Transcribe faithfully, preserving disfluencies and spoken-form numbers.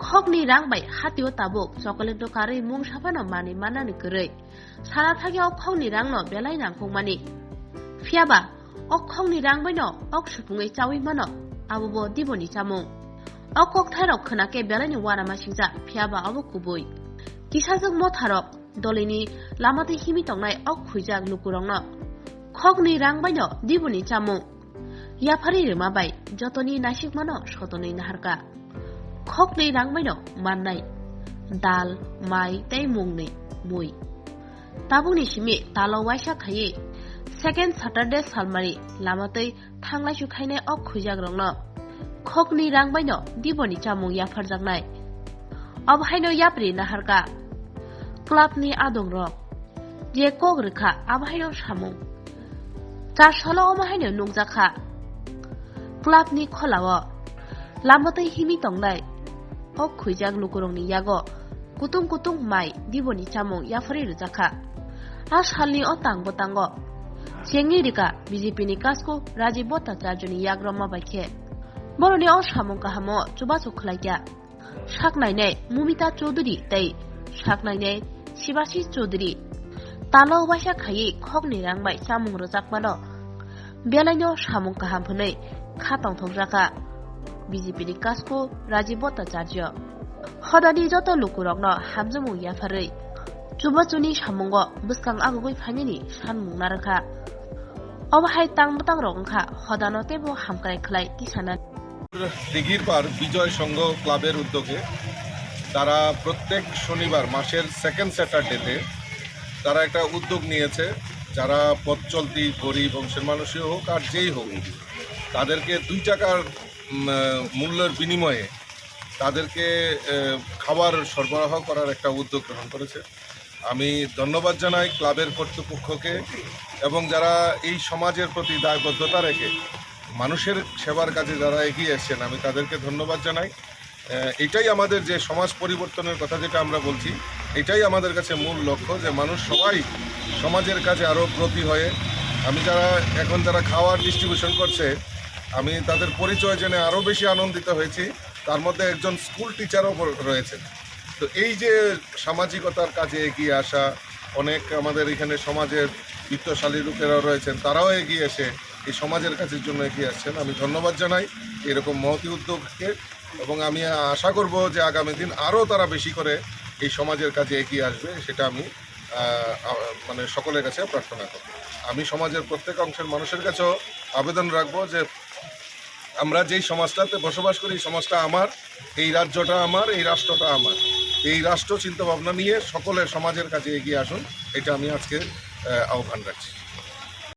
Khokni rang bai hatio tabuk chocolate no karwi mungsa phano manwi mannani kwrwi. Sana thangya o khokni rang no belai nangkukmani. Phiyaba o khokni rang bai no ok supungwi chawi mano, abo bo diboni chamung. O kokthairok khwnakhe belaini uanamasingcha, phiyaba obo kubui. Kisajwk motharok dolini lama twi himwi tongnai ok khuijak lukurokno khokni rang baino diboni chamung yapharwi rwma bai jotoni naisikmano sotonwi naharkha. Khokni rang baino mannai dal, mai tei mungni mui. Tabukni simi talo waisa khaiwi second Saturday salmani lama twi thanglaisu khainai ok khuijakrokno khokni rang baino diboni chamung yapharjaknai. Obo haino yapri naharkha clubni adongrok, je kok rwkha abo haino samung. Char salo omo haino nukjakha clubni kholao lama twi himwi tongnai ok khuijak lukurokni yago kutung kutung mai diboni chamung yapharwi rwjakha. A salni o tang bwtango chengwi rwkha B J P ni kasku Rajiv Bhattacharya ni yagroma bai khe. Boroni o samung kahamo chubachu khlaikha saknainai Mumita Chaudhary tei saknainai Shivasi Chaudhary. Talo waisa khaiwi khokni rang bai chamung rwjakmano belaino samung kaham hwnwi kha tongthokjakha B J P ni kasku Rajiv Bhattacharya. Hodani joto lukurokno hamjamung yapharwi chubachuni samungo bwskang agugwi phainani sanmung narwkha. Omo hai tang bwtangrok wngkha hodano teibo hamkrai khlai tisana. দিঘির পার বিজয় সংঘ ক্লাবের উদ্যোগে তারা প্রত্যেক শনিবার মাসের সেকেন্ড স্যাটারডেতে তারা একটা উদ্যোগ নিয়েছে। যারা পথ চলতি, গরিব অংশের মানুষই হোক আর যেই হোক, তাদেরকে দুই টাকার, উম, আহ, মূল্যের বিনিময়ে তাদেরকে, আহ, খাবার সরবরাহ করার একটা উদ্যোগ গ্রহণ করেছে। আমি ধন্যবাদ জানাই ক্লাবের কর্তৃপক্ষকে এবং যারা এই সমাজের প্রতি দায়বদ্ধতা রেখে মানুষের সেবার কাজে যারা এগিয়ে এসেছেন, আমি তাদেরকে ধন্যবাদ জানাই। আহ, এটাই আমাদের যে সমাজ পরিবর্তনের কথা যেটা আমরা বলছি, এটাই আমাদের কাছে মূল লক্ষ্য, যে মানুষ সবাই সমাজের কাজে আরও ব্রতী হয়ে, আমি যারা এখন যারা খাওয়ার ডিস্ট্রিবিউশন করছে, আমি তাদের পরিচয় জেনে আরও বেশি আনন্দিত হয়েছি। তার মধ্যে একজন স্কুল টিচারও ব-, রয়েছেন। তো এই যে সামাজিকতার কাজে এগিয়ে আসা, অনেক আমাদের এখানে সমাজের বিত্তশালী লোকেরাও রয়েছেন, তারাও এগিয়ে এসে এই সমাজের কাজের জন্য এগিয়ে আসছেন। আমি ধন্যবাদ জানাই এরকম মহতী উদ্যোগকে এবং আমি আশা করব যে আগামী দিন আরও তারা বেশি করে এই সমাজের কাজে এগিয়ে আসবে, সেটা আমি, আহ, আ-, মানে সকলের কাছে প্রার্থনা করব। আমি সমাজের প্রত্যেক অংশের মানুষের কাছেও আবেদন রাখবো যে আমরা যেই সমাজটাতে বসবাস করি, এই সমাজটা আমার, এই রাজ্যটা আমার, এই রাষ্ট্রটা আমার। এই রাষ্ট্র চিন্তা ভাবনা নিয়ে সকলে সমাজের কাজে এগিয়ে আসুন, এটা আমি আজকে, আহ, আহ্বান রাখছি।